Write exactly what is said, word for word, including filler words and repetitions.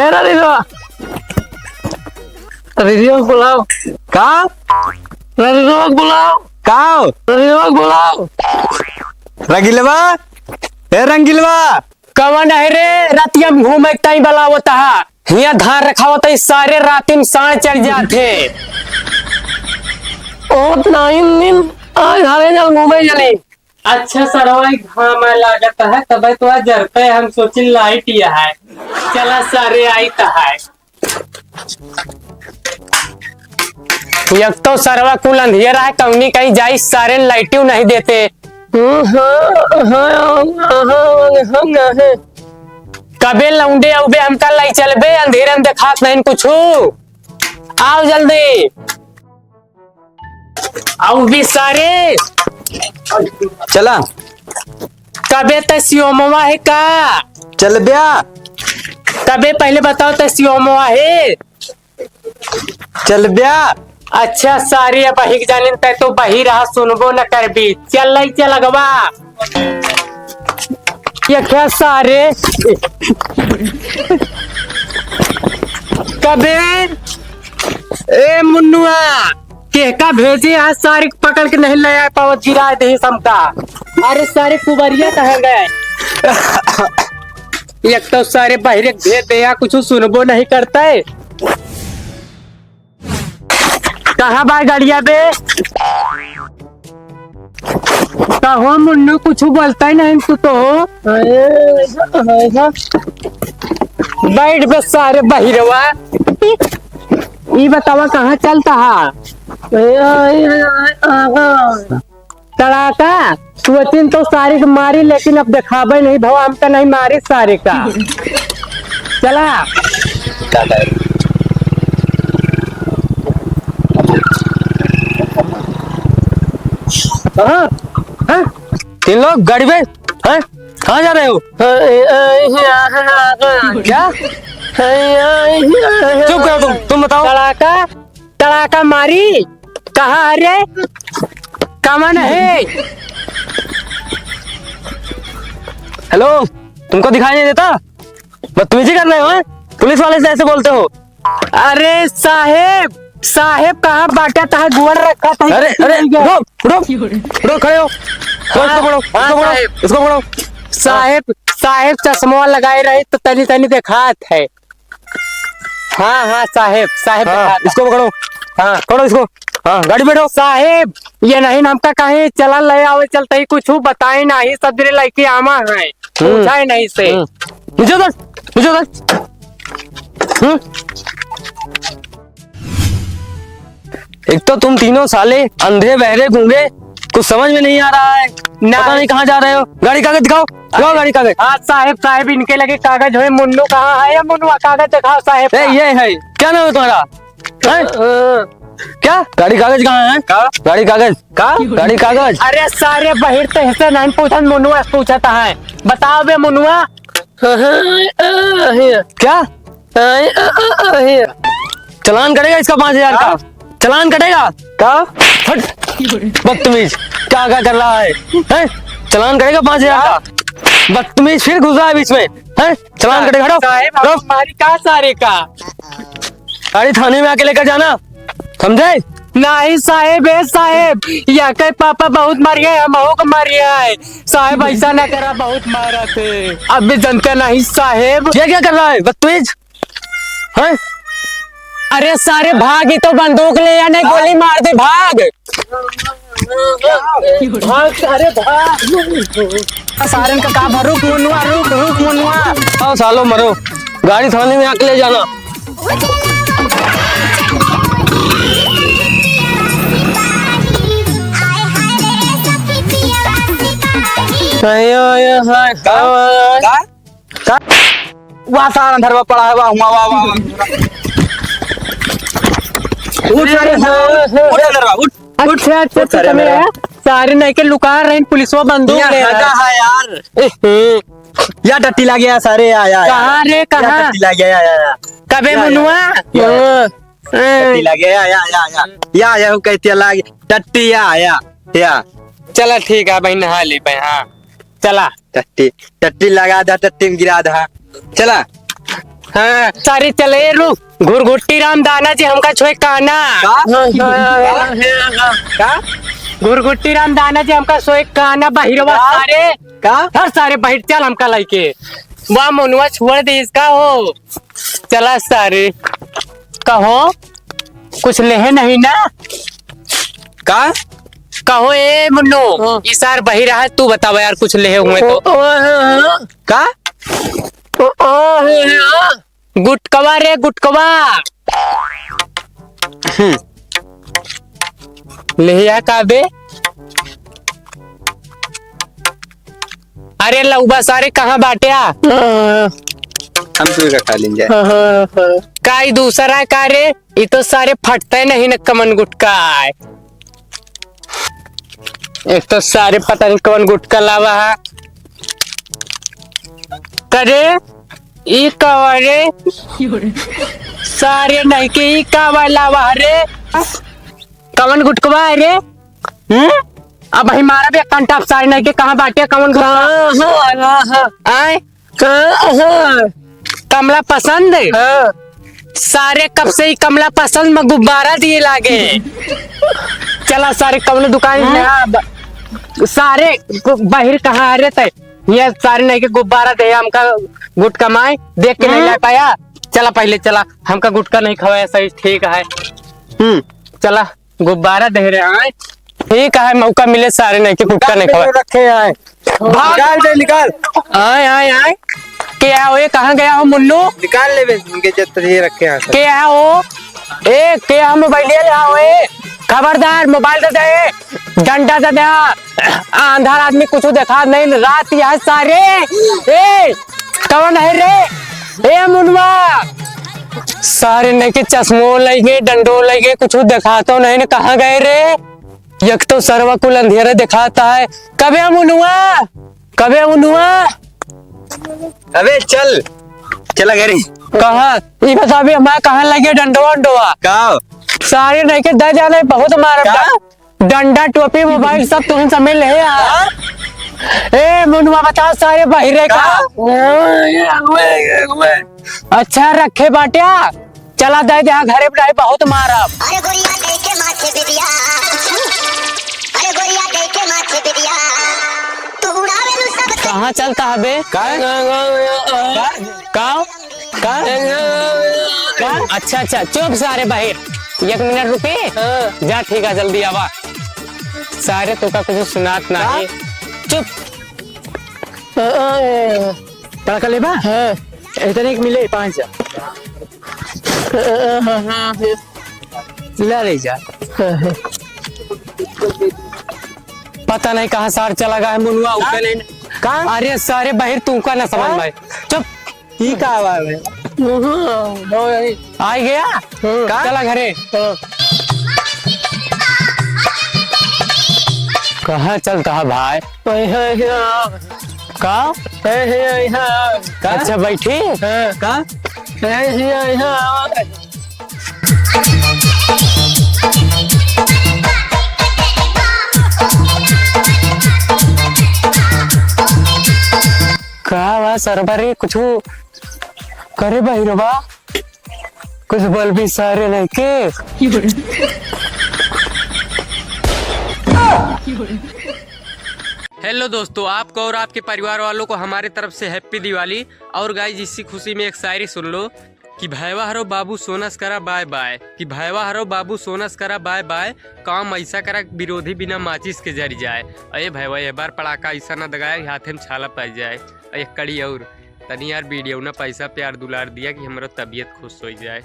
ए, रंगीलवा। रंगीलवा को बुलाओ। का? रंगीलवा को बुलाओ। का? रंगीलवा को बुलाओ। रंगीलवा, ए रंगीलवा। कवन है रे? रातिया में घूमे के टाइम बलावत हा। हियाँ धान रखावत है, सारे राती में साँढ़ चढ़ जात है। ओ, नाइन दिन आज हवे जल घूमे जली। अच्छा सरवा, एक घाम लागत है, तबे तो आज जरते, हम सोचिन लाइट ही है। चला सारे, आई तो है। एक तो सरवा कुल अंधिया रहा है, कौनी कहीं जाई, सारे लाइटियो नहीं देते। कबे लौंडे अउबे हमका लाई चलबे, अंधेरे में देखात नहीं कुछ। आओ जल्दी। आउ भी सारे। चला। कबे त सियोमवा है का? चल ब्या। कबे पहले बताओ त सियोमवा है? चल ब्या। अच्छा सारे, अब बहिक जानिन तै तो बही रहा, सुनबो न करबी। चल लाई चल अगवा। ये क्या सारे? कबे ए मुन्नुआ, केहका भेजे आज सारे पकड़ के नहीं ले आ पावत, गिरा दे समता। अरे सारे कुबरिया कहाँ गए? एक तो सारे बहिरे भेज दे या कुछ सुनबो नहीं करता है। कहाँ बा गड़िया बे? कहो मुन्नू, कुछ बोलता ही नहीं तू तो। बैठ बे सारे बहिरवा। ई बतावा कहाँ चलता हा? तड़ाका, तू अतिन तो सारे के मारी, लेकिन अब देखाबे नहीं भवा, हम तो नहीं मारे सारे का। चला। हाँ, हाँ। तीन लोग गाड़ी में, हैं? कहाँ जा रहे हो? क्या? चुप करो तुम, तुम बताओ। तड़ाका, तड़ाका मारी, कहाँ है रे? कमन है? हेलो, तुमको दिखाई नहीं देता? बदतमीजी कर रहे हो, हैं? पुलिस वाले से ऐसे बोलते हो? अरे साहेब, साहेब कहाँ बाटा तहा गुअर रखा था? अरे, अरे, उठो, उठो, उठो, खड़े हो। उठो, इसको पकड़ो, हाँ, इसको पकड़ो, साहेब। इसको पकड़ो। साहेब, साहेब चश्मा लगाए रहे तो तनी तनी देखात है। हाँ, हाँ, साहेब, साहेब हाँ, देखात है। इसको पकड़ो। हाँ। पकड़ो इसको। हाँ, गाड़ी बैठो। साहेब, ये नहीं हमका कहीं चला ले आवे, चलते ही कुछ बताए नहीं, सब जने लइके आमा है, हम्म। पूछा ही नहीं से। हम्म। नीचे उतर, नीचे उतर। हम्म। एक तो तुम तीनों साले अंधे, बहरे, गूंगे, कुछ समझ में नहीं आ रहा है। ना। पता नहीं कहाँ जा रहे हो। गाड़ी कागज दिखाओ, दिखाओ गाड़ी कागज। हाँ साहेब, साहेब इनके लगे कागज होए। मुन्नू कहाँ है? ये मुन्नुआ कागज दिखाओ साहेब ए, का। ये है। क्या नाम है तुम्हारा? हैं? हाँ। क्या? गाड़ी कागज कहाँ है? का? गाड़ी कागज। का? गाड़ी कागज। अरे सारे बहिर ते हिस्से नहीं पूछन, मुन्नुआ से पूछता है। बताओ बे मुन्नुआ। क्या? चालान कटेगा इसका पाँच हजार का। हाँ? चालान कटेगा। का? हट। बदतमीज, क्या क्या कर रहा है? हैं? चालान कटेगा पाँच हजार का। बदतमीज फिर घुस रहा है बीच में। हैं? चालान कटेगा, हटो। साहेब, हटो। हमारी का सारे का? गाड़ी थाने में आके लेकर जाना, समझे? नहीं साहेब, ए साहेब, या के पापा बहुत मारिया है, हमहू को मारिया है। साहेब, ऐसा ना करा, बहुत मारा थे। अबे जनता नहीं साहेब। ये क्या कर रहा है, बदतमीज? हैं? अरे सारे भाग, ये तो बंदूक ले या नहीं, गोली मार दे, भाग। भाग, अरे भाग। सारन का काम है, रुक मुन्नुआ, रुक, रुक मुन्नुआ। आओ सालो मरो, गाड़ी थाने में आके ले जाना। आयो, आयो, हाँ, का? का? का? वाह, सारा अंधरवा पड़ा है, वाह, वाह, वाह, वाह। उठ, अरे, उठ, हाँ, हाँ। उठ, अंधरवा, उठ, उठ। अच्छा, अच्छा, उठ, अच्छा, सारे तमे अंधरवा। सारे नहीं के लुका रहे, पुलिसवा बंदूक यहाँ ले रहा है। हगा है यार। ए, ए। या टट्टी लग गया सारे, या, या, या। कहाँ रे, या कहाँ? टट्टी लग गया, या, या, या। कबे या, या, मुनुआ? या, या। हाँ। टट्टी लग गया, या, या, या, या। या, या, वो कहती है, लग, टट्टी, या, या, या। चला, ठीक है भाई, नहा ली भाई, हाँ। चला। टट्टी, टट्टी लगा दा, टट्टी में गिरा दा। चला। हाँ। सारे चले रु, घुरघुट्टी राम दाना जी हमका छोए काना। का? हाँ, हाँ, हाँ, हाँ, हाँ। का? घुरघुट्टी राम दाना जी हमका सोए काना, बहिरवा का? सारे। का? हर सारे बहिर चल हमका लइके। वाह, मनुआ छोड़ दे इसका हो। चला सारे। कहो, कुछ लेहे नहीं ना? का? कहो ए मुन्नो, हाँ। ई सार बहिर है, तू बतावा यार, कुछ लेहे हुए तो। ओ, ओ, हाँ, हाँ। का? ओ, ओ, हाँ, हाँ। गुटकवा रे, गुटकवा। हम्म। लेहे आ का बे? अरे लउबा सारे कहाँ बाट्या? हाँ। हम तू का खा लेंगे। हाँ, हाँ, हाँ। का ई दूसरा है का रे? ई तो सारे फटते नहीं न कमन गुटका है। एक तो सारे पता नहीं कौन गुटका लावा है। करे, ई का बा रे? सारे नहीं के ई का बा लावा रे? कौन गुटकवा है रे? हम्म? अब भाई मारा भी कंटा सारे नहीं के कहाँ बाटे, कौन गुटका? हाँ, हाँ, हाँ, हाँ। आए? हाँ, हाँ। कमला पसंद है? हाँ। सारे कब से ही कमला पसंद में गुब्बारा दिए लागे। चला सारे कौनो दुकान में हाँ। आ, ब-, सारे गु-, बहिर कहाँ आ रहे थे? ये सारे नहीं के गुब्बारा दे, हमका गुटका माए देख के नहीं हाँ। ला पाया। चला पहले चला, हमका गुटका नहीं खवाया, सही ठीक है। हम्म, चला। गुब्बारा दे रहे हैं। ठीक है, मौका मिले सारे नहीं के गुटका नहीं खवा। रखे हैं। भाग। निकाल दे, निकाल। आए, आए, आए। के हो ए, कहाँ गया हो मुन्नू? निकाल ले बे, इनके जब तक ये रखे हैं सब। के हो? ए, के हो मोबाइल ले आओ ए। खबरदार, मोबाइल दे दे। डंडा दे दे। आंधर आदमी कुछ देखा नहीं, रात यह सारे। ए, कौन है रे? ए मुनवा, सारे नहीं के चश्मो लइगे, डंडो लइगे, कुछ देखातो नहीं न, कहाँ गए रे? एक तो सरवा कुल अंधेरे देखाता है। कबे मुनवा, कबे मुनवा? अबे चल, चला घरे। कहाँ? ई बता अभी हमारा कहाँ लगे डंडवा, डंडवा? का? सारे नहीं के दे जाने बहुत मारब का? डंडा, टोपी, मोबाइल सब तुहन सब मिल है यार। हाँ? ए, मुनवा बता सारे बहिरे का? का? अच्छा रखे बाट्या, चला दे दे, हाँ, घरे बनाई बहुत मारब। अरे गोरिया दे के माथे बिदिया, अरे गोरिया दे के माथे बिदिया, तू उड़ावे लू सब। कहाँ चलता है बे? का? का? का? का? का? अच्छा, अच्छा, चुप सारे बहिर, एक मिनट रुकी। हाँ। जा, ठीक है, जल्दी आवा। सारे तोका कुछ सुनात का? नहीं। चुप। पड़ाका लेबा? हाँ। इतने एक मिले, पाँच हजार। हाँ, हाँ, हाँ। ले ले जा। हाँ, हाँ। पता नहीं कहाँ सार चला गया है मुनवा, हाँ? उनका नहीं। कहाँ? अरे सारे बहिर तू का ना समझ हाँ? में। चुप। ई का आवा है? हाँ, हाँ, हाँ। आई गया? हाँ। का? चला घरे। हाँ। कहाँ चलता है भाई? ओए, ओए, ओए। का? ए, हे, ए, हाँ। का? अच्छा, बैठी? हाँ। का? ए, हे, ए, हाँ। का बा सरबा रे, कुछु करे बहिरवा? कुछ बोल भी सारे नहीं के। हेलो दोस्तों, आपको और आपके परिवार वालों को हमारे तरफ से हैप्पी दिवाली। और गाइस, इसी खुशी में एक शायरी सुन लो कि भैवा हरो बाबू सोनस करा बाय बाय, कि भैवा हरो बाबू सोनस करा बाय बाय, काम ऐसा करा विरोधी बिना माचिस के जरी जाए। अरे भैवा, एक बार पड़ाका ऐसा ना दगाए कि हाथे में छाला पड़ जाए। अरे एक कड़ी और, तनी यार वीडियो ना पैसा प्यार दुलार दिया कि हमरो तबीयत खुश हो जाए।